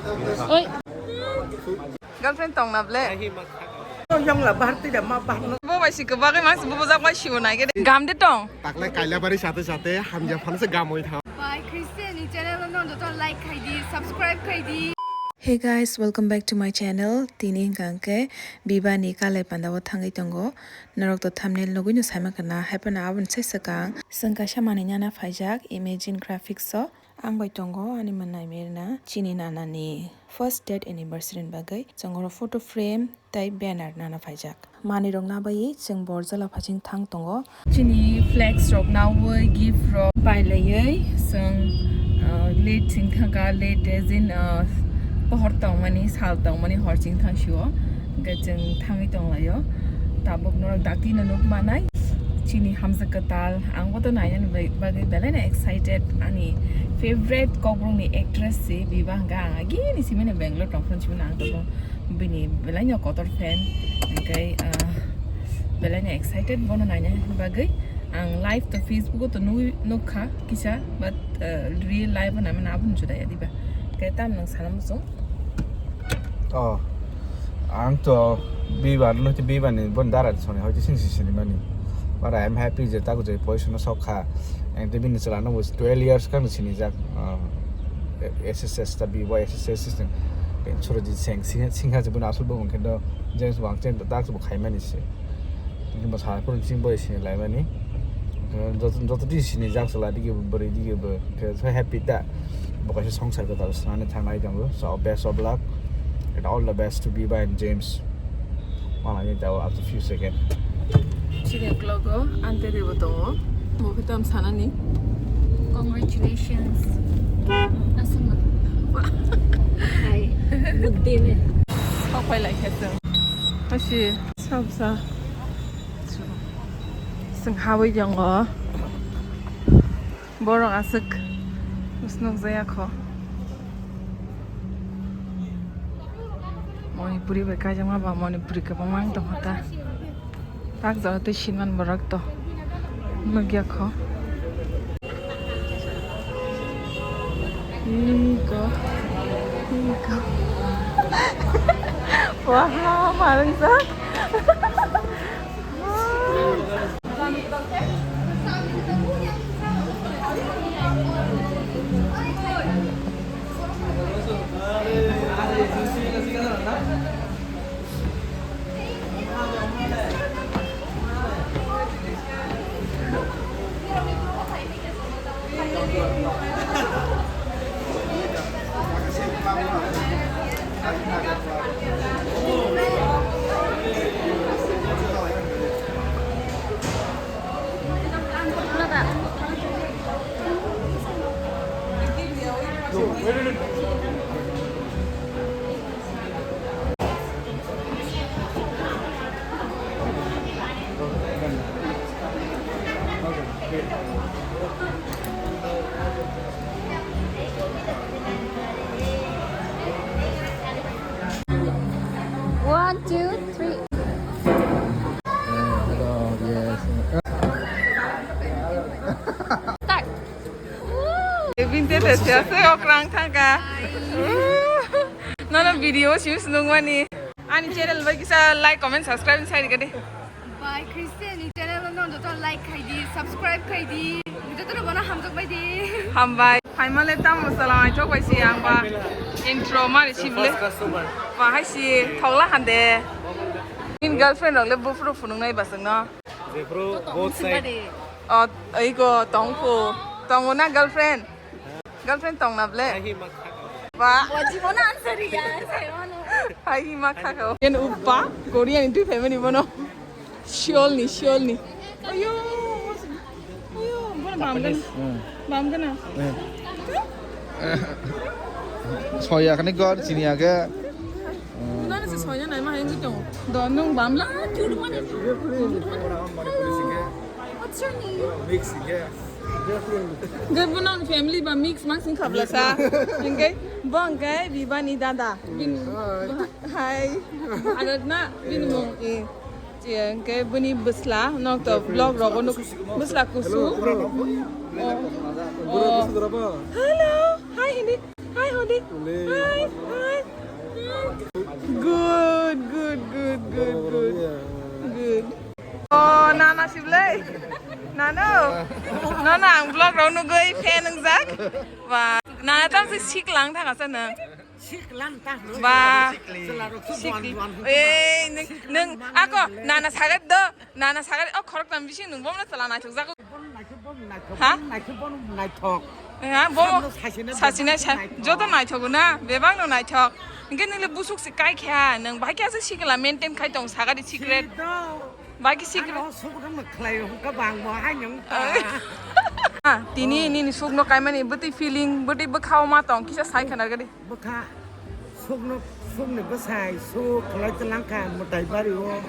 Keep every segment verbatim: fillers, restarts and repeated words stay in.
Oi. Girlfriend tong na ble? Yang la bahar tidak ma bahar. Bo bai si kebak bai si bo bojak bai si bo nai ke. Gam de tong. Takle Kailabari sate sate hamja phan se gamoi thang. Bai Christian ni channel no joto like khai di, subscribe khai di. Hey guys, welcome back to my channel. Tini hingka hingke Biba ni kalai panda o thangwi tongo. Norok to thumbnail nugwi no saima kana, hai phano aboni sai swkang. Swng kaisa manwi nana phaijak, Imagine Graphics o. Ang bai tongo ani mannai Mirna, chini nanani first date anniversary ni bagwi chwng oro photo frame tei banner nana phaijak. Manwi rok nabaiwi chwng borjala phaching thang tongo. Chini flags rok nawi, gift rok pailaiwi chwng, uh, late chwng thangkha, late as in, uh, pohor tongmani, sal tongmani hor chwng thang sio. Hwnkhe chwng thangwi tonglaio. Tabuk norok dakti no nuk manai. Chini hamjak kwtal, ang bo to nainani bai-, bagwi belai no excited. Ani favorite kokborok ni actress si Biba hwnkha, ang agini simi no Bangalore tong phano simi no ang tabuk bini belai no kotor fan. Hwnkhe, ah, belai no excited bono naina bagwi. Ang live to Facebook o to nugwi, nukha kisa, but, ah, real life o naimani aboni juda ya diba. Hwnkhe tamo nwng sana muchung. Oh, ang to Biba no, Biba ni bon dara soni hoite sing si sini mani. But I am happy je tago je poisa no sok kha. Ang te bini chwla no twelve years kang sini jak. Ah, S S S ta B Y S S S system. Surajit Singh, Singh, Singh ha je bon asol bo mungkin do James Wangchen ta tak bo khai mani se. Hwnkhe bo salai phuru chini bai sini laimani. Hwnkhe joto, joto twi sini jak chwla dige bo, bwrwi dige bo. Hwnkhe so happy da. Bo kaisa songsar kwtal swnani thangnai tongo. So best of luck and all the best to Biba and James. Malani tao after few second. Chini vlog o ante de bo tongo. Bo khe tam sanani. Congratulations. Aswk no. Hai. Good day ne. Sok pai lai khe chwng. Asi. Sabsa. Chwng habwi tongo. Borok aswk nukjaya kho. Manipuri bai kaijakma ba Manipuri kwbangma wng tongkha ta. Tak jora tei sinmani borok to nukya kho. Iko, iko. Wah, marungjak. One, two, three. Start. Binte te siya se okrang thangka. Nono video sim sinung mani. Ani channel bai kisa like, comment, subscribe sai rikadi. Bai Christian ni channel no joto like khai di, subscribe khai di. Joto no bono hamjak bai di. Hambai. Phaimale tamo salam ai thok bai si ang ba. Intro mari sible. First customer. Ba hai si thokla hande. In girlfriend rok le bufru phunung nai basang no. Jefru both side. Oh, iko tongku. Tongo na girlfriend? Girlfriend tong na ble? Ba. Waji bono answer ya, sai mano. Hai hi ma khakao. Yen uppa, Korean ni twi family bono. Seoul ni, Seoul ni. Ayo, ayo, bono bam gana. Hmm. Bam gana. Hmm. Soya kani gor chini age. Nana se soya nai ma hai ngi tongo. Do nung bam la, cute mani. What's your name? Mix, yeah. Hwnkhe bono family ba mix mang sing khabla sa. Hwnkhe bo hwnkhe Bibani dada. Bin, hai. Aradna, bini mung, eh. Hwnkhe bini bwsla, nok to vlog rogo nuk, bwsla kusu. Oh. Oh. Hello. Hi, hindi. Hi, Hodi. Hi, hi. Good, good, good, good, good. Good. Oh, nana siblai. Nano. Nana ang vlog rok nugui fan wngjak. Ba, nana tam se sik lang thang asa nang. Sik lang ta. Ba. Sik. Eh, nung, nung, ako, nana sagat do. Nana sagat, oh, khorok tam bising nung bomla tala naithok jak. Ha? Naithok, bono naithok. Ha, bo. Sabno sachina sachina sa, naithok. Joto naithok na, bebak no naithok. Hingke nile busuk se kai kha, nung bai kya se sikla maintain khai tong sagari secret. Sido. Bai ki secret. Ano sukdam no khlai hung ka bang mo hai nung ta. Ah, tini nini suk no kai mani bwtwi feeling, bwtwi bwkhao ma tong kisa sai khana gadi. Bwkha sukno, sukni bwsai suk khlai twlangkha mwtai bario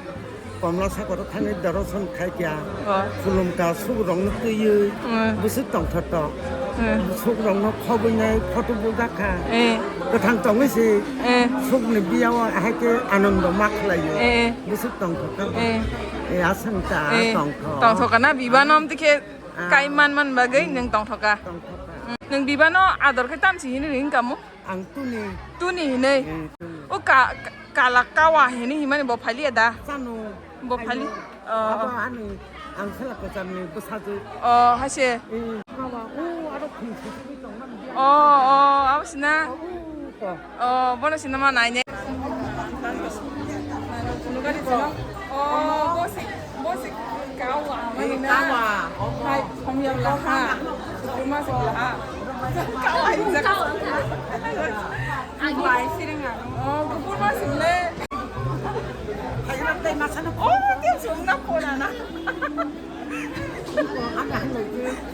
komla sakoro thangwi doroson khaikha. Oh. Khulumkha sukrokno twiwi. Mm. Bwswk tongthoktok. Mm. Sukrokno khobwinai photo bujakha. Eh. Kwthang tongwi se. Eh. Sukni biyao ahai khe anondo ma khlaio. Eh. Bwswk tongthoktok. Eh. Eh, aswk ta. Eh. Tongthok. Tongthok kana biba nom tikhe. Ah. Kai man man bagwi nwng tongthoka. Tongthoka. Mm. Nwng bibano ador khe tamsi hini ring kamo? Ang tuni. Tuni hinwi. Eh, tuni. O ka, ka, kala kawa hinwi himani bo phaliya da? Chano. Bo phali? Ayo. Oh. Abo ani ang sala kwchamni bwsajwk. Oh, hase. Eh, kawa. O aro khungsi tongmani. Oh, oh, abo sina. Oh, oh. Oh, bono sinama naine. Nugari sino. Oh, bosi, bosi kawa. Mani na. Kawa. Hai, homyam laha. Kupur masuk laha. Kawa ini kawa. Ang bai siringa. Oh, kupur masuk le. Hai, rap dai masana. Oh, dia sungna pona na. Ano, ano, ano.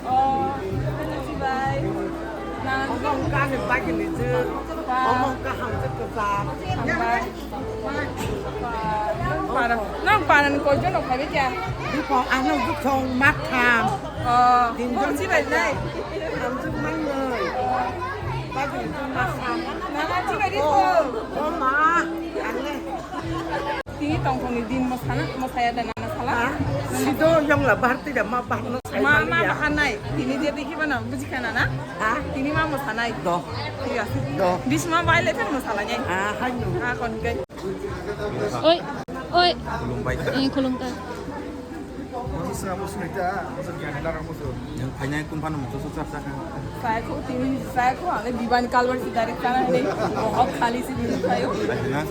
Oh, ano si bai? Na, omo wngkha ani bagini jwk. Ba. Omo wngkha hamjwk kwchar. Hambai. Ba. Nang para, nang para ni koijon rok phaibai kya? Bukong, ano bukong matham. Oh, tinjon bukong si bai nai. Hamjwk mangnoi. Bagini jwk matham. Na, na, si bai di ko. Oh, oh, ma. Ang le. Tini tongthokni din mo sana, mo saya da nana sala. Ha? Sido yongla bahar tida ma bahar no sai ma, ma maliya. Bahar nai. Tini dia dekhi bana buji kana na? Ha? Tini ma mo sanai. Do. Thik ase. Do. Bisma bai le mo sala nai. Ha, hai no. Ha, kon kai. Oi, oi. Khulumbai. Eh, khulumkha. Yang phainai kun phano mungsa suk chap chak. Sai ko tini sai ko ane bibani kalbar si direct kana ne. Bohok khali si bini khayo.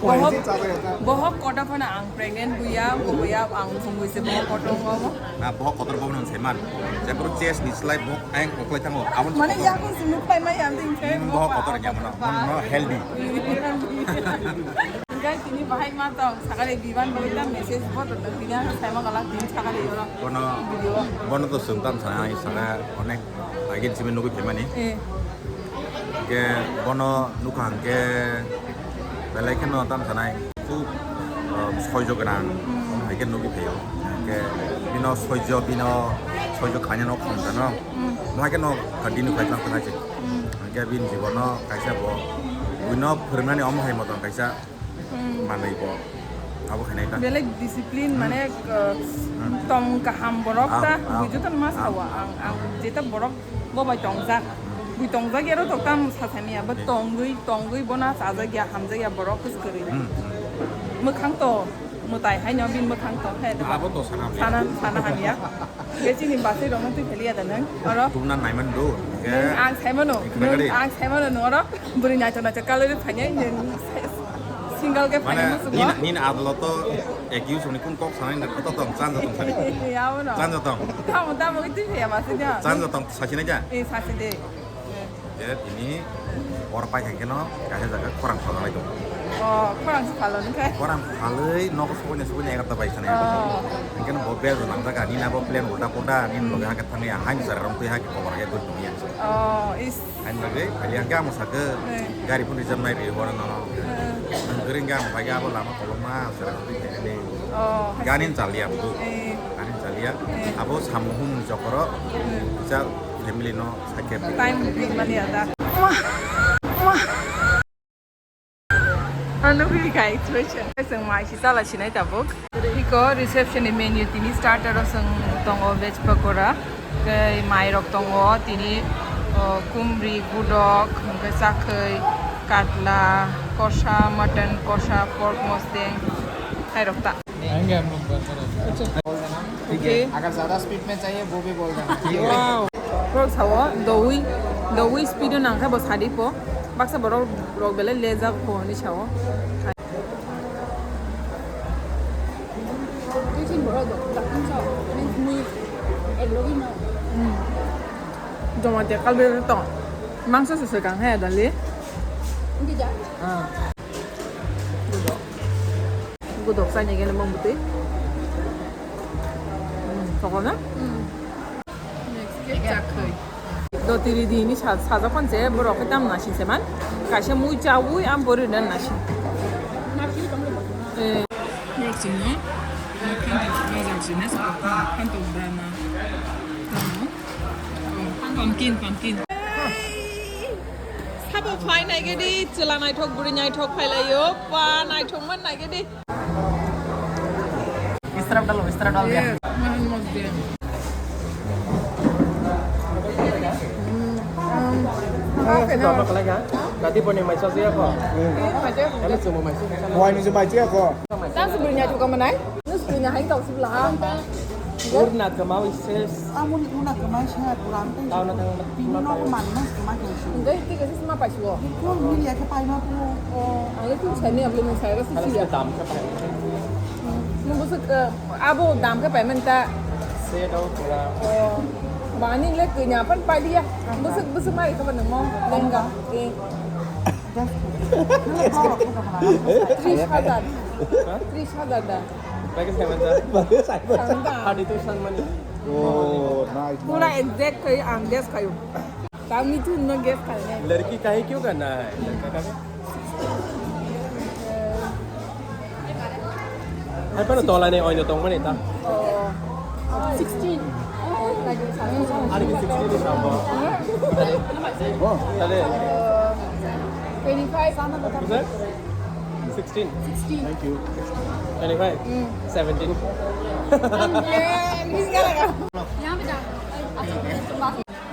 Bohok, bohok kota phano ang pregnant buya, buya ang sungui se bohok kotor ngo. Na bohok kotor bohok nang seman. Jakro chest ni slai bohok ang koklai thango. Abon mane ya ko sunu phai mai am ding. Hmm, bohok kotor nya mano. Mano healthy. Hingke tini bahai ma tong, sakali biban bagwi ta message bo tong, tini ang saima gala tini sakali oro. Bono, video. Bono to sung tam sana, sana onek agin simi nugui phaimani. Eh. Hingke bono nukha hingke belai kheno tam sanai, khub, um, soijo gwnang, hmm, hai khe nugui phaio. Hingke bino soijo, bino soijo khaina no kham jano. Hmm. Mo hai khe no continue khai tong khai se. Hmm. Hingke bini jibono kaisa bo buino phwrwngnani omo hai motom kaisa. Hmm. Manwi bo abo khainai ta. Belai discipline, hmm, mane, uh, hmm, tong kaham borok ta, ah, ah, bui jotono ma sawa ang, ang jeta borok bo bai tongjak. Bui tongjak ya ro to kam sa sani ya, bo tongwi, tongwi bona chajak ya, hamjak ya borok kwskwrwi. Hmm, hmm. Mwkhang to mwtai haino bini mwkhang to khe. Abo to sana hamya. Sana, sana hamya. Khe chini bwsai rokno twi pheliya da nwng, oro? Tubuna naiman do, hingke nwng ang saimano, nwng ang saimano, nwng oro bwrwi naithok naithok kalorwi phainai, nwng single khe phainai muchungo. Mane, nini, nini adolo to accused ni kun kok sanai na koto tong, chanja tong sani. Abono. Chanja tong. Tamo, tamo, itu ya, maksudnya. Chanja tong, sasi na ja? Eh, sasi de. Je tini oro pai khe no kaisa jaga khorang phalnai tongo. Oh, khorang phalnai khe? Khorang phalwi nogo sokoni sokoni egarta bai sanai. Oh. Hingke no bo bel rw nangjak ani na bo plan uta puta ani loge hake thangwi ang haini sara rong twi hake kobar hake guri tongya. Oh, is. Haini bagwi phali hake amo sake. Eh. Gari phone reserve nai ri hora nono. Eh. Ang gring ga ang bai ga abo lama kolokma sara rong twi khainani. Oh, gani chaliya bo. Eh. Gani chaliya. Eh. Abo samung humung jokoro. Eh. Kisa family no Time bring mani ada. Ano bini kai expression. Kaisang mai si sala sinai tabuk. Iko reception ni menu tini starter o song tongo veg pakora. Kai mai rok tongo tini, Kumri, gudok, hwnkhe chakhwi, katla, kosa, mutton kosa, pork mosdeng, hairok ta. ठीक है, अगर ज्यादा स्पीड में चाहिए वो भी बोल देना, ठीक है? Wow. Borok sao, dowi, dowi speed o nangkhe bo sadi po. Baksa borok rok belai lejak po hinwi sao. Jomati kalbe tong. Mangsa se se kang he dali. Ah. Gudok. Gudok sai ni gele mong butui. Hmm, tokol na? Hmm. Next ke chakhwi. Dotiri dini sa-, sajak phone se borok khe tam nasing se man. Kaisa mui chawi am bori na nasing. Eh. Borok chwngno, eh, phantok bajak jinis, phantok dana. Tamo? Oh, pumpkin, pumpkin. Sabo phai naigedi, chwla naithok, bwrwi naithok phailaio, pa naithok man naigedi. इस तरफ डालो, इस तरफ डाल दिया। Yes, mahan mosde. Mm, um, half an hour. Nanti pone mai sosiya ko. Ano semua mai sosiya. Wai ni semua sosiya ko. Tang se bwrwi naithok manai. Nus bwrwi hai tau sibla. Urna kamau ises. Amuni una kamai sa kuram tang. Tau na tang. Pino ko man mas kamai tang su. Enggak, itu kasih semua pas wo. Itu mili ya ke pai ma tu. Oh, ayo tu saya ni abli men saya rasa sih ya. Dam ka pai. Nung busuk, eh, abo dam ka pai man ta. Se dau pura. Oh, bani le kunya pan pai dia. Busuk busuk mari ka nung mo. Lengga. Eh. Tris hazar. Tris hazar da. Bagus ya, Manta? Bagus, I was. Sangda. How did you san money? Oh, nice, pura nice. Exact kayo, ang guess kayo. Kami tu no guess kayo. लड़की का है, क्यों करना है? लड़का का भी? Hai pano tola ni oino tong mani ta. Oh, sixteen. Ani ke sixteen ni sambo. Tale. Twenty-five. Is that? Sixteen. Sixteen. Thank you. Twenty-five. Mm. Seventeen.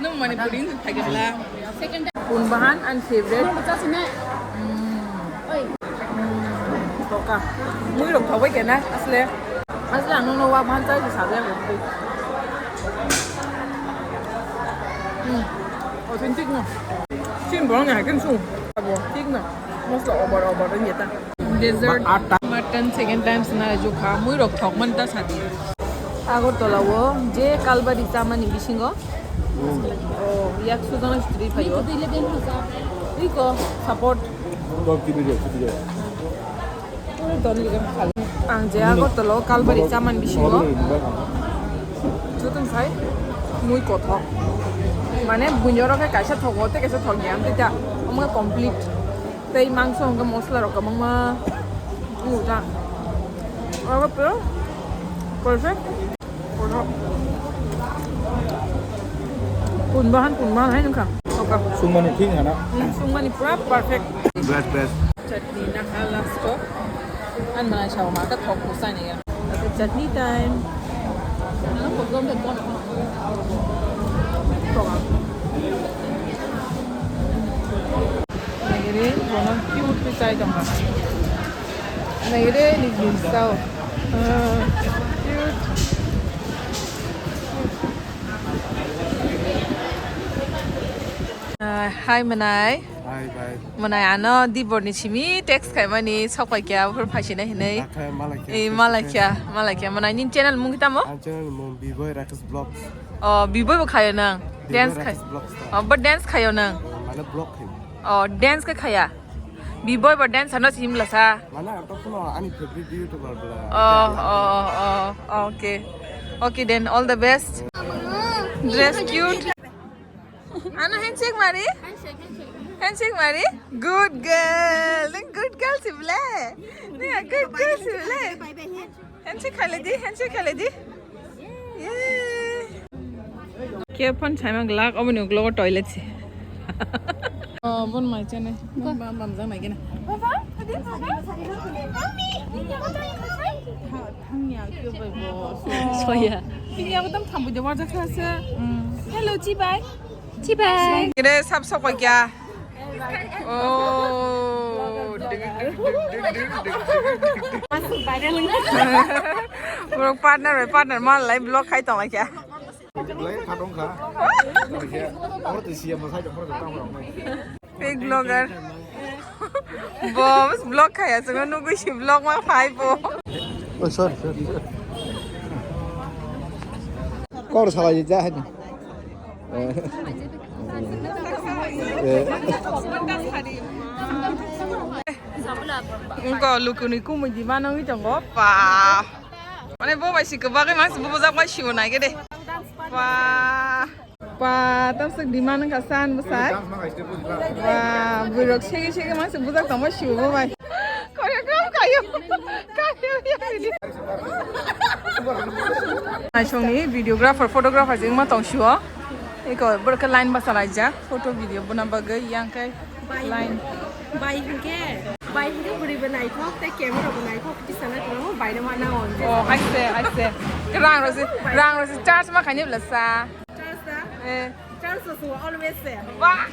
Nung mani puri thagirla. Pun bahan and favorite. Mm. Mm. Toka. Mui rok thok bai kena asle. Asle ang nung no wa bahan chai sa sa ya. Mm. Authentic no. Chin borok ni haikhe sung. Abo thik no. Mosla over over wngya ta. Dessert mutton second time sna jukha mui rok thok man ta sadi. Agartala o je kalbari chamani bisingo. Oh, yak sujana stri phayo. Iko support. Ang je Agartala o kalbari chamani bisingo. Jotono sai mui kothok. Mane buino rok khe kaisa thogo tei kaisa thokya, amtwi ta omo khe complete. Tei mangso hwnkhe mosla rok kwbangma wngkha. Obo puro perfect. Pun bahan, pun bahan hai nungkha. Oka. Sungmani thik hana. Hmm, sungmani pura perfect. Best, best. Chutney na ha last o. An mana chao ma ka thok ko sa ne ya. Chutney time. Nagiri, bono cute ke chai tong ha. Nagiri, ni ginsao. Ah, cute. Ah, hi, Manai. Hi, bye. Manai ano Dibor ni simi text khaimani sok pai kya, phur phaisina hinai. Akhe malai kya, eh, text malai kya, khaimani. Malai kya. Manai ni channel mung kitamo? Ang channel mung Biboy Rakesh Vlogs. Oh, Biboy bo khayo nang. Biboy dance khai. Rakesh Vlogs ta. Oh, but dance khayo nang. Mane vlog khai. Oh, dance khe khaya. Biboy bo dance ano simla sa. Mane ang to kuno ani favorite YouTuber bla. Oh, oh, oh, oh, okay. Okay then, all the best. Dress cute. Ano handshake mari? Handshake, handshake. Handshake mari? Good girl. Nang good girl si ble. Nang good girl si ble. Handshake khaile di, handshake khaile di. Yay. Ke phone chaima glak, oboni uklogo toilet se. Oh, bon mai chane. Bam bam jang nai gena. Baba, tadi baba. Mami, ini apa tadi? Thangya kyo bai bo. Soya. Ini apa tam thambu de warja khase. Hello, chi bai. Chibai. Kire sab sokoi kya? Oh. Borok partner bai partner mal lai vlog khai tong lai kya? Lai kha dong kha. Amo twi siya masai jok phoro jok tang rok nai. Fake vlogger. Bo vlog khaya swngo nugui si vlog ma phai bo. Oh, sorry, sorry, sorry. Kor salai ja hani. Wngkha lukuni kumui di manwi tongo. Pa. Mane bo bai si kwbagwi mangsi bubujak bai sibo naigede. Pa. Pa, tamsik demand wngkha san bwsai. Ba, buirok sege sege mangsi bujak tongma sibo bo bai. Kore kam kayo. Kayo ya bidi. Naisongni videographer, photographer jengma tong sibo. Eko borok khe line basa laijak photo video buna bagwi yang khe line. Bai hingke, bai hingke bwrwi bo naithok tei camera bo naithok kisa na tongmo bai no ma nang o. Oh, haise, haise. Rang rwse, rang rwse charge ma khaini bwlasa. Charles da? Eh. Charles was always there. Wah.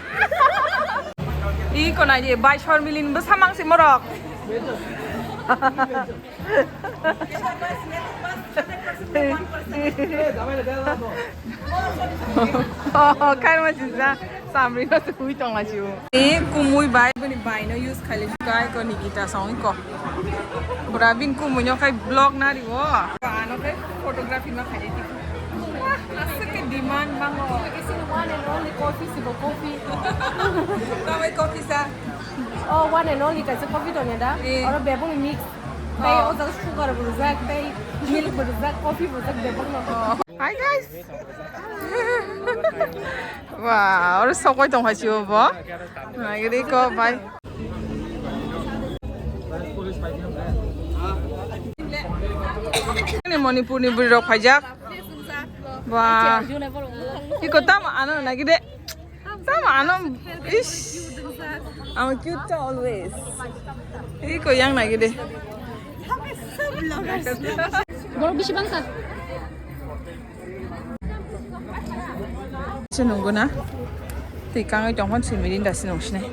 I konai di bai Shormilin bo samang si morok. Oh, kar ma si sa samri no se hui tong la si. E kumui bai bini bai no use khai le kai ko ni kita song ko. Bura bin kumui no khai vlog na ri wo. Ano khai photography ma khai di. Aswk khe demand bango. Kaisa one and only coffee sibo coffee. Tamai coffee sa? Oh, one and only kaisa coffee tongya da? Eh. Oro bebong mix. Tei oh. O jaga sugar bo rijak, tei milk bo rijak, coffee bo rijak bebong no. Oh. Hi guys. Wah, oro sokoi tong hai si bo. Nagiri ko bai. Ani Manipur ni bwrwi rok phaijak. Ba. Iko tamo ano nagi de. Tamo ano ish. I'm cute always. Iko yang nagi de. Borok bisi bangsa. Se nunggu na? Twi kangwi tongphano se mirinda se nung sinai.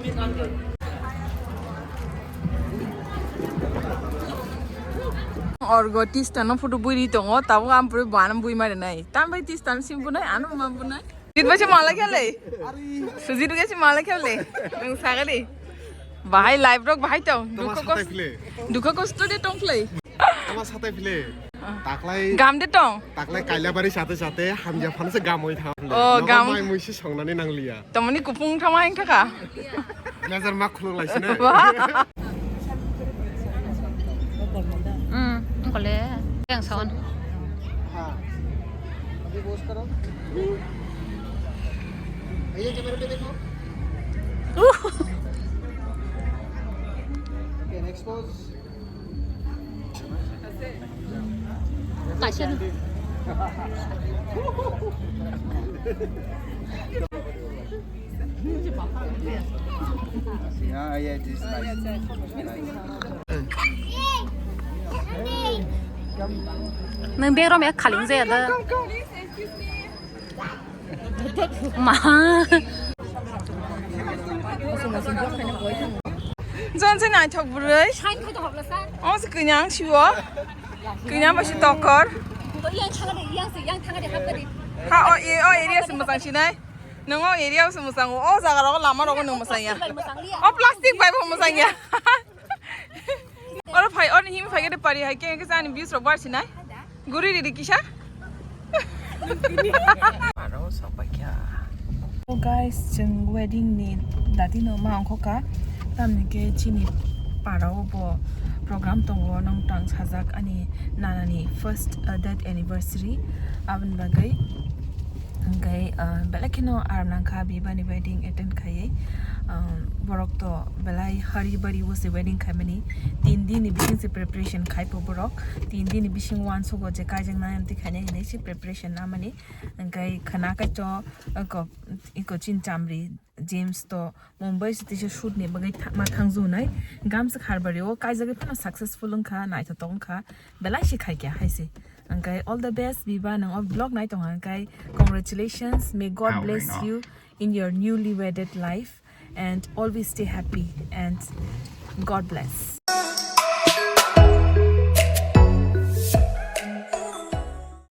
Orgo tista no photo bui tongo, tabuk ang pura bo ano bui mari nai. Tam bai tista no sim bunai, ano ma bunai. Sujit bai se mala khele. Sujit bai se mala khele. Nung sagari. Bahai live rok bahai tong. Toma dukha satai kost-, phile. Dukha kosto de tong phile. Toma satai phile. Taklai. Gam de tong. Taklai Kailabari sate sate hamya phano se gam oi thang phile. Oh, nogo gam. Mai mui se songnani nangliya. Tamani kupung thama hing thaka. Blazer ma khuluk lai sine. Wah. Hmm, kole. Yang sawan. हाँ, अभी पोस्ट करो। भैया, कैमरे पे देखो। Okay, next pose. Yeah, yeah, this is nice. Nwng bag rok ya khaling jaya da. Ma. Jon se naithok bwrwi. Sain khai to hobla sa. O se kwnang siwo. Kwnang ba se tokor. To yang thanga de, yang se, yang thanga de, hapka de. Ha, o, e, o area se mwchang sinai. Nwng o area se mwchang, o jaga rogo lama rogo nwng mwchang ya. Plastic bai mwchang liya. O plastic bai bo mwchang ya. Oro phai, oro him phai gede pari hai khe, khe ani views rok bar sinai. Guri ridi kisa. Aro sapai kya. Oh guys, chwng wedding ni dati no ma ongkho ka. Tamni khe chini para o bo program tongo, nong tang sajak ani nana ni first, uh, death anniversary. Aboni bagwi hwnkhe, uh, belai kheno aram nangkha bibani wedding attend khaiwi. Um, borok to belai hari bari o se wedding khaimani. Tin din ni bising se preparation khai po borok. Tin din ni bising uansugo je kaijaknai amtwi khainai hinwi se preparation namani. Hwnkhe khwna kaitor eko, eko chini chamri James to Mumbai se tisa shoot ni bagwi tha-, ma thangjago nai. Gamsa kharbari o kaijagwi phano successful wngkha, naithotok wngkha, belai se khaikha hai se. Hwnkhe all the best, Biba, nwng o vlog nai tongkha hwnkhe congratulations, may God bless you. in your newly wedded life, and always stay happy, and God bless.